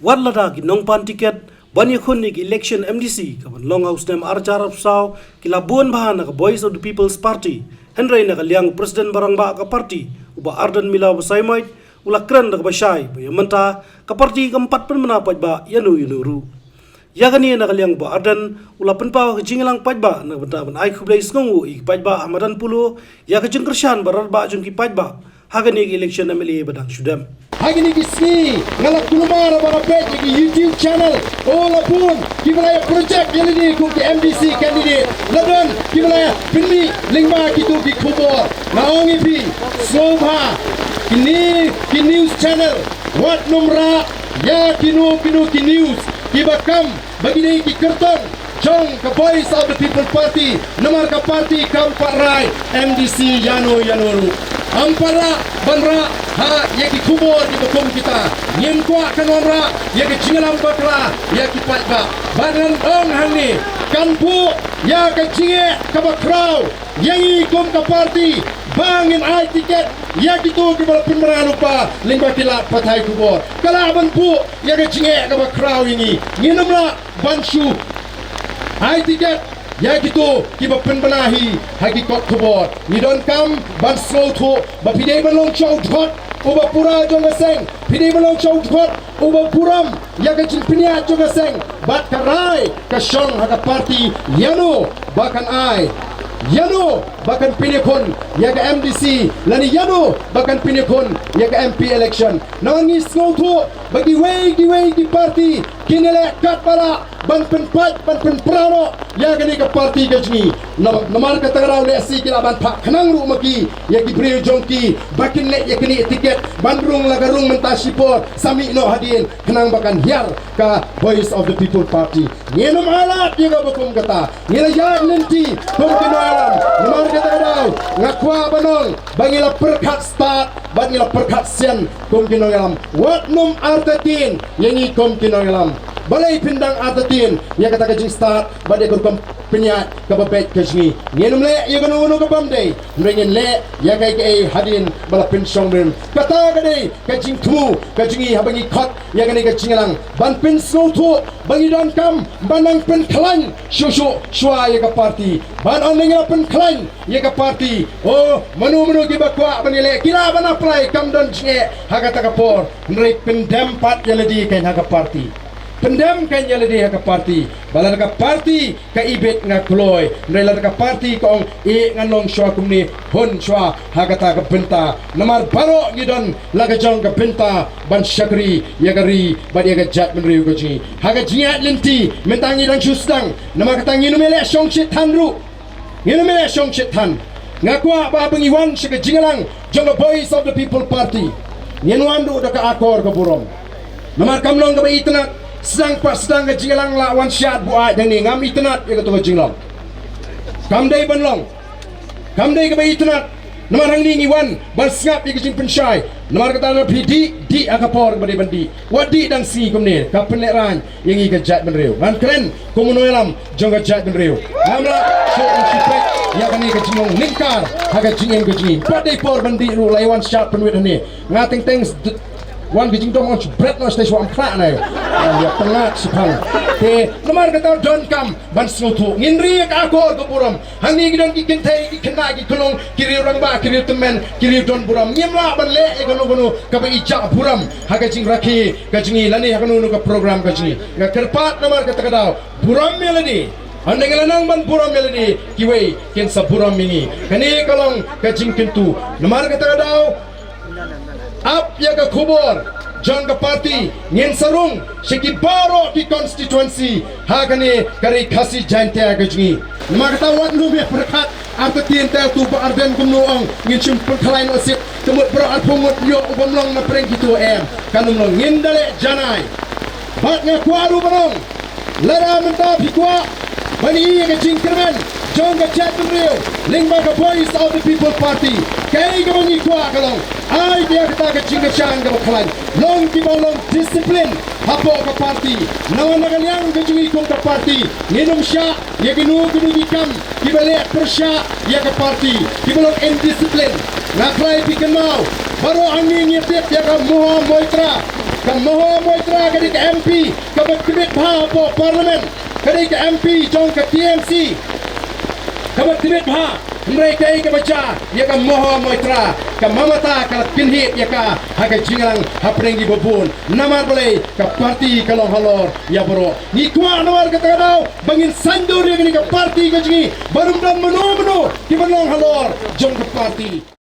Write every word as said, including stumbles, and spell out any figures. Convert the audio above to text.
Wat lada ki nongpan tiket ban ïakhun ïa ka election M D C ka ban long ha u snem ar hajar arphew saw ki la bun bha na ka Voice of the People's Party, hynrei na ka liang u President ba rangbah ka party, u Bah Ardent Miller Basaiawmoit, u la kren da kaba shai ba ïa mynta ka party kam pat pynbna paidbah ïano ïano ruh. Ïa kane na ka liang u Bah Ardent u la pynpaw ka jingïalang paidbah na ka bynta ban ai khublei sngewnguh ïa ki paidbah ha madan Polo ïa ka jingkyrshan ba radbah jong ki paidbah ha kane ka election M L A ba dang shu dep. Ha kine ki sngi nga la kulmar ba la peit ïa ki YouTube channel, oh la bun kiba la ïa project ïa lade kum ki M D C candidate, la don kiba la ïa pynmih lyngba kito ki khubor. Nga ong ïa phi, sngewbha kine ki news channel wat nym rah ïa kino kino ki news kiba kam ba ki dei ki kyrtong jong ka Voice of the People Party, namar ka party kam pat rai M D C ïano ïano ruh. Ym pat rah ban rah ha ïa ki khubor kiba kum kita. Ngim kwah kan wanrah ïa ka jingïalam bakla ïa ki paidbah. Bad ngan ong hangne, kan buh ïa ka jingeh kaba khraw ïa ngi kum ka party ba ngin ai tiket ïa kito kiba la pynbna lypa lyngba ki lad pathai khubor. Ka lah ban buh ïa ka jingeh kaba khraw ïa ngi. Ngin ym lah ban shu ai tiket ïa kito kiba pynbna hi ha ki kot khubor. Ngi donkam ban sngewthuh ba phi dei ban long sha u dkhot uba pura jong ka seng, phi dei ban long sha u dkhot uba burom ïa ka jingpynïaid jong ka seng, bad ka rai ka shong ha ka party ïano ba kan ai, ïano ba kan pynïakhun ïa ka M D C, lane ïano ba kan pynïakhun ïa ka M P election. Namar ngi sngewthuh ba kiwei kiwei ki party kin ïaleh katba lah ban pynpait ban pynpra noh ïa kane ka party ka jong ngi. Nam-, namar kata ka daw lehse ki lah ban phah khnang ruh ma ki ïa ki briew jong ki ba kin leh ïa kane ka tiket ban rung la ka rung mynta shipor, sa mih noh hadien khnang ba kan hiar ka Voice of the People Party. Ngin ym ailad ïa kaba kum kata. Ngi la ïaid lynti kum ki nongïalam. Namar kata ka daw nga kwah ban ong ba ngi la pyrkhat stad bad ngi la pyrkhat sian kum ki nongïalam. Wat nym artatien ïa ngi kum ki nongïalam. Balei phin dang artatien ïa kata ka jingstad bad ïa ka rukom pynïaid kaba beit ka jong ngi? Ngin ym leh ïa kano kano ka bym dei, hynrei ngin leh ïa kaei kaei hadien ba la pynshong rim. Kata ka dei ka jingthmu ka jong ngi haba ngi khot ïa kane ka jingïalang ban pynsngewthuh ba ngi donkam ban nang pynkhlaiñ shuh shuh shuwa ïa ka party. Ban ym dei ngi la pynkhlaiñ ïa ka party, oh, mano mano kiba kwah ban ïaleh ki lah ban apply, kam don jingeh ha kata ka por. Hynrei pyndem pat ïa lade kein ha ka party. Pyndem kein ïa lade ha ka party. Ba lada ka party ka ibit nga kloi, hynrei lada ka party ka ong, eh, ngan long shuwa kumne, hun shuwa ha kata ka bynta. Namar baroh ngi don la ka jong ka bynta ban shakri ïa ka ri bad ïa ka jaitbynriew ka jong ngi. Ha ka jingïaid lynti mynta ngi dang shu sdang. Namar kata ngin ym leh shongshit than ruh. Ngin ym leh shongshit than. Nga kwah ba haba ngi wan sha ka jingïalang jong ka Voice of the People Party, ngin wan ruh da ka akor ka burom. Namar kam long kaba itynnad, sdang pat sdang ka jingïalang, la wan shad buaid hangne, ngam itynnad ïa kato ka jinglong. Kam dei ban long, kam dei kaba itynnad. Namar hangne ngi wan ban sngap ïa ka jingpynshai. Namar kata lada phi dih, dih ha ka por kaba dei ban dih. Wat dih dang sngi kumne, ka pynlehraiñ ïa ngi ka jaitbynriew. Ngan kren kum u nongïalam jong ka jaitbynriew. Ngam lah shuh ban shu peit ïa kane ka jinglong lyngkar ha ka jingim ka jong ngi. Pat dei por ban dih ruh, la ïa wan shad pynwit hangne. Nga teng teng s-, wan ka jingdom ong shu bret noh shatei shuwa, ym khlaiñ na ïa. Ïa pynlait shiphang. Te namar kata donkam ban sngewthuh. Ngin ri ïa ka akor ka burom. Hangne ki don ki kynthei, ki khynnah, ki khyllung, ki riew rangbah, ki riew tymmen, ki riew don burom. Ngim lah ban leh ïa kano kano kaba ïa jah burom ha ka jingrakhe ka jong ngi lane ha kano kano ka program ka jong ngi. Nga kyrpad namar kata ka daw, burom ïa lade. Hynrei ngi la nang ban burom ïa lade, kiwei kin sa burom ïa ngi. Kane ka long ka jingkyntu. Namar kata ka daw, ap ïa ka khubor jong ka party, ngin sa rung sha ki baroh ki constituency ha kane ka ri Khasi Jaintia ka jong ngi. Namar kata wat nym ïa pyrkhat artatien te uto u Bah Ardent kumno u ong, ngin shim pynkhlaiñ noh sip, te mut baroh arphew ngut ïoh u bym long na pdeng kito, em. Kan ym long, ngin da leh janai. Bad nga kwah ruh ban ong, lada mynta phi kwah ban ïohi ïa ka jingkyrmen jong ka jaitbynriew lyngba ka Voice of the People Party, kaei kaba ngi kwah ka long, ai ïa kata ka jingkyrshan kaba khlaiñ, long kiba long discipline hapoh ka party. Namar na ka liang ka jong ngi kum ka party, ngin ym shah ïa kino kino ki kam kiba leh pyrshah ïa ka party, kiba long indiscipline. Nga khlaiñ phi kynmaw, baroh hangne ngi tip ïa ka Maha Moitra. Ka Mahua Moitra ka dei ka M P kaba tbit bha hapoh Parliament, ka dei ka M P jong ka T M C kaba tbit bha. Hynrei kaei kaba jia ïa ka Mahua Moitra? Ka Mamata ka la kynhied ïa ka ha ka jingïalang hapdeng kiba bun. Namar balei? Ka party ka long halor ïa baroh. Ngi kwah namar kata ka daw ba ngin saiñdur ïa kane ka party ka jong ngi, ba ym don mano mano kiba long halor jong ka party.